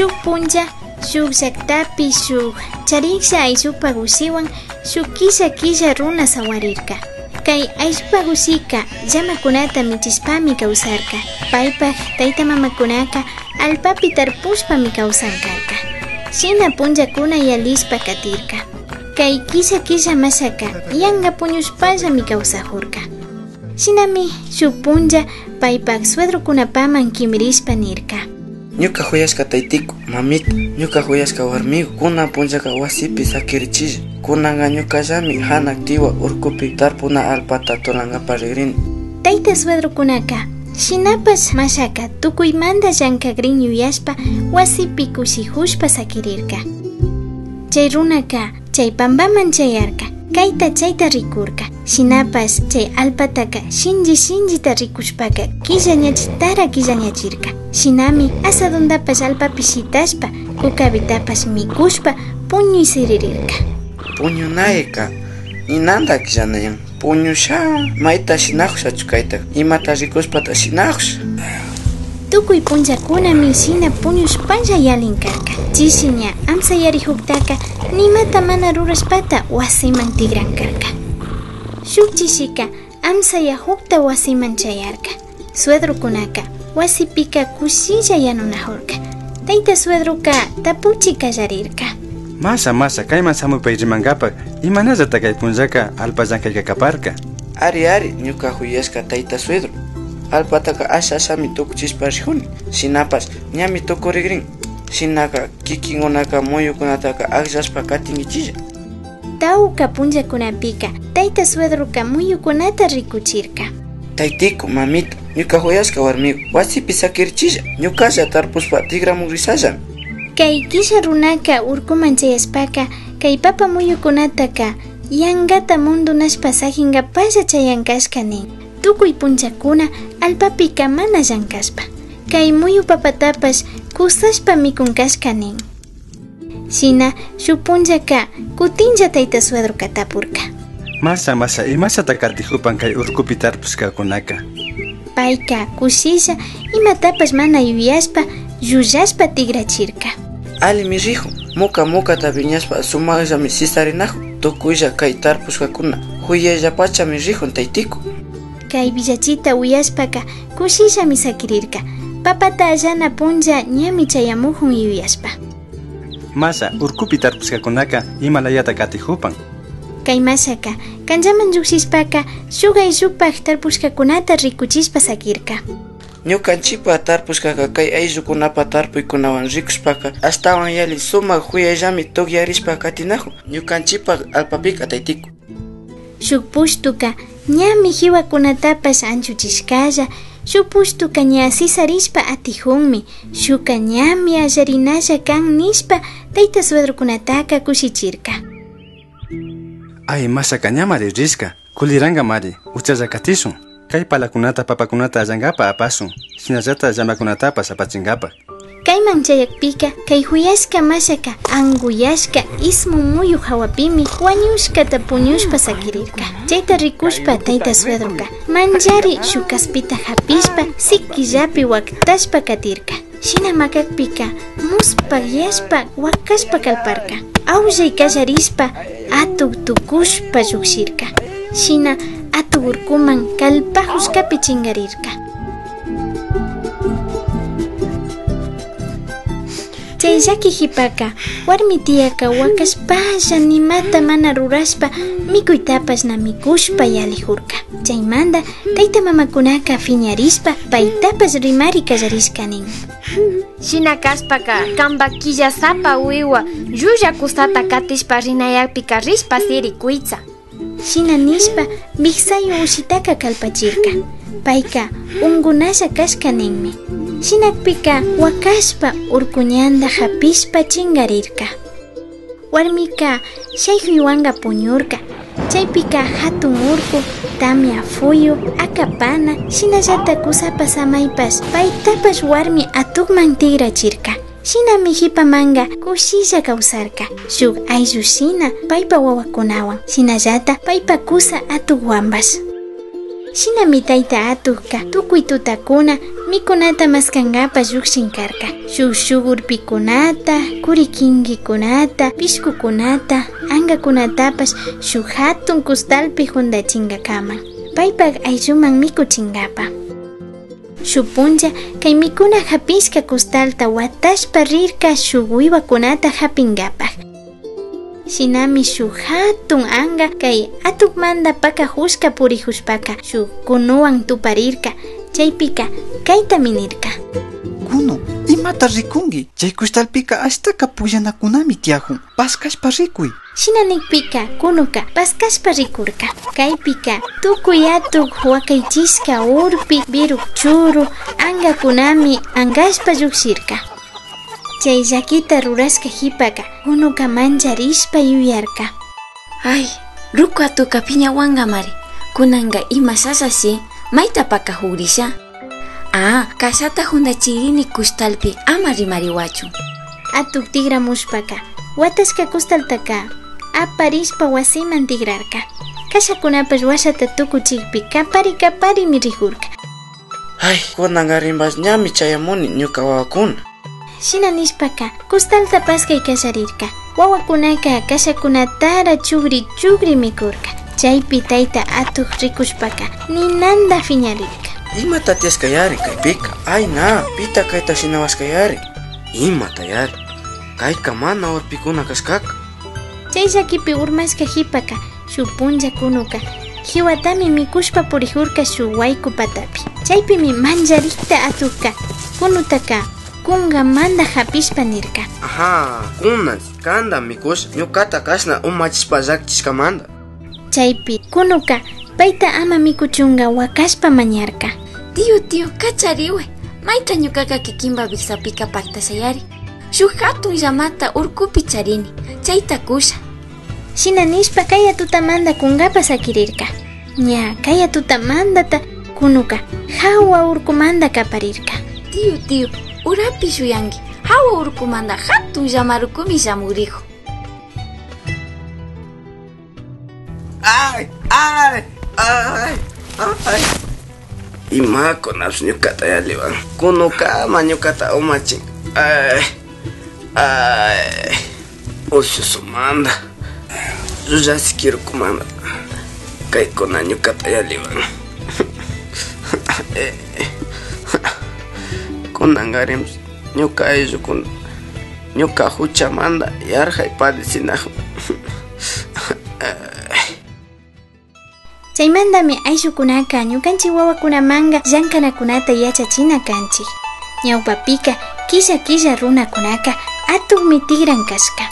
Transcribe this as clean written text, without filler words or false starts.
Shuk punlla, shuk llaktapi, shuk charijlla ayllupak ushiwan shuk killa killa runa sawarirka. Kay ayllupak ushika llamakunata michishpami kawsarka. Paypak tayta mamakunaka allpapi tarpushpami kawsan karka. Shina punllakuna yalishpa katirka. Kay killa killa mashaka yanka puñushpallami kawsajurka. Shinami shuk punlla paypak suedrokunapaman kimirishpa nirka. Ñuka huyashka taytiku, mamita, ñuka huyashka warmiku, kunan punllaka wasipi sakirichilla. Kunanka ñukallami hanak tiwa urkupi tarpuna allpata tulankapa rigrini. Tayta suedrokunaka shinapash mashaka tukuymanta llankakrin yuyashpa wasipi kushijushpa sakirirka. Chay runaka chay pampaman chayarka, kayta chayta rikurka. Shinapash chay allpataka shinchi shinchita rikushpaka killañachitara killañachirka. Shinami asaduntapash allpapi shitashpa kukawitapash mikushpa puñuy siririrka. Puñunayka ninanta killanayan. Puñusha mayta shinajushachu kayta imata rikushpata shinajusha. Tukuy punllakunami shina puñushpalla yalin karka. Chishi ña amsayarijuktaka nimata mana rurashpata wasiman tigran karka. Shuk chishika amsayajukta wasiman chayarka. Suedrokunaka wasipika kushilla yanunajurka. Tayta suedroka tapuchi kallarirka. Masha, masha, kayman hamupay rimankapak imanallata kay punllaka allpa llankayka kaparka. Ari, ari, ñuka huyashka tayta suedro. Allpataka asha ashami tukuchishpa rijuni. Shinapash ñami tukurigrin. Shinaka kikinkunaka muyukunataka akllashpa katinkichilla. Tawka punllakunapika tayta suedroka muyukunata rikuchirka. Taytiku, mamita, ñuka huyashka warmiku, wasipi sakirichilla, ñukalla tarpushpa tigramugrisallami. Kay killa runaka urkuman chayashpaka kay papa muyukunataka yankata mundunashpa sajinkapalla chayankashka nin. Tukuy punllakuna allpapika mana llankashpa. Kay muyu papatapash kusashpa mikunkashka nin. Shina shuk punllaka kutinlla tayta suedroka tapurka. Masha, masha, imashata katijupan kay urkupi tarpushkakunaka. Payka kushilla imatapash mana yuyashpa llullashpa tigrachirka. Alimi rijun, muka mukata viñashpa sumaqllami sisarinajun, tukuylla kay tarpushkakuna huyayllapachami rijun taytiku. Kay villachita uyashpaka kushillami sakirirka, papata allana punlla ñami chayamujun yuyashpa. Masha, urkupi tarpushkakunaka imalayata katijupan. Kay mashaka kanllaman llukshishpaka shuk ayllupak tarpushkakunata rikuchishpa sakirka. Ñukanchikpa tarpushkaka kay ayllukunapa tarpuykunawan rikushpaka ashtawan yalli sumak huyayllami tukyarishpa katinajun ñukanchikpa allpapika taytiku. Shuk pushtuka ñami hiwakunatapash anchuchishkalla, shuk pushtuka ña sisarishpa atijunmi, shuka ñami allarinalla kan nishpa tayta suedrokunataka kushichirka. Ay, mashaka ñamari rishka, kuliranka mari, uchalla katishun. Kay palakunata papakunata allankapa apasun, shinallata llamakunatapash apachinkapak. Kayman chayakpika, kay huyashka mashaka anguyashka ismu muyu hawapimi wañushkata puñushpa sakirirka. Chayta rikushpa tayta suedroka manllari shuk kaspita hapishpa sikillapi waktashpa katirka. Shina makakpika muspakyashpa wakashpa kalparka. Awllay kallarishpa atuk tukushpa llukshirka. Shina atuk urkuman kalpajushkapi chinkarirka. Chay llaki hipaka warmi tiyaka wakashpalla nimata mana rurashpa mikuytapash na mikushpa yalijurka. Chaymanta tayta mamakunaka fiñarishpa paytapash rimari kallarishka nin. Shina kashpaka kanpa killasapa wiwa llulla kusata katishpa rinayakpika rishpa sirikuytsa. Shina nishpa viksayu ushitaka kalpachirka. Payka unkunalla kashka ninmi. Shinakpika wakashpa urkuñanta hapishpa chinkarirka. Warmika shayjuywanka puñurka. Chaypika hatun urku, tamya fuyu, akapana, shinallata kusapa samaypash paytapash warmi atukman tigrachirka. Shinami hipamanga kushilla kawsarka. Shuk ayllu shina paypa wawakunawan, shinallata paypa kusa atukwanpash. Shinami tayta atukka tukuy tutakuna mikunata maskankapa llukshin karka. Shuk shuk urpikunata, kurikinkikunata, pishkukunata, angakunatapash shuk hatun kustalpi juntachingakaman. Paypak aylluman mikuchinkapa. Shuk punlla kay mikuna hapishka kustalta watashpa rirka shuk wiwakunata hapinkapak. Shinami shuk hatun anga kay atukmanta pakajushka purijushpaka shuk kunuwan tuparirka. Chaypika kaytami nirka. Kunu, imata rikunki? Chay kustalpika ashtaka pukllanakunami tiyajun. Paskashpa rikuy. Shina nikpika kunuka paskashpa rikurka. Kaypika tukuy atuk wakaychishka urpi, viruk churu, angakunami angashpa llukshirka. Chay llakita rurashka hipaka kunuka mancharishpa yuyarka. Ay, ruku atuka piñawankamari. Kunanka ima shashashi mayta pakajukrisha. Ah, kashata juntachirini kustalpi ama rimariwachun. Atuk tigramushpaka watashka kustaltaka aparishpa wasiman tigrarka. Kashakunapash washata tukuchikpi kapari kaparimi rijurka. Ay, kunankarinpash ñami chayamuni ñuka wawakuna. Shina nishpaka kustalta paskay kallarirka. Wawakunaka kashakunatara chugri chugri mikurka. Chaypi tayta atuk rikushpaka ninanta phiñarirka. Imata tiyashkayari kaypika? Ay na, pita kayta shinawashkayari? Imatayari? Kayka mana urpikuna kashkaka. Chay llakipi urmashka hipaka shuk punlla kunuka hiwatami mikushpa purijurka shuk wayku patapi. Chaypimi mancharikta atukka kunutaka kungamanta hapishpa nirka. Ajá, kunan kanta mikush ñukata kashna umachishpa llakchishkamanta. Chaypi kunuka payta ama mikuchunka wakashpa mañarka. Tío, tío, kachariway. Mayta ñukaka kikinpa viksapika paktashayari. Shuk hatun llamata urkupi charini, chayta kusha. Shina nishpa kaya tutamanta kunkapa sakirirka. Ña kaya tutamantata kunuka hawa urkumanta kaparirka. Tío, tío, urapi shuyanki. Hawa urkumanta hatun llamarukumi shamurijo. Ay, ay, ay, ay. Imakunapish ñukata yalliwan. Kunukama ñukata umachin. Ay, ay. Ushusumanta, llullaskirukumanta. Kaykuna ñukata yalliwan. Kunankarinpish ñuka ayllukuna ñuka huchamanta yarjay padecinajun. Chaymantami ayllukunaka ñukanchik wawakunamanka llankanakunata yachachina kanchik. Ñawpapika killa killa runakunaka atukmi tigran kashka.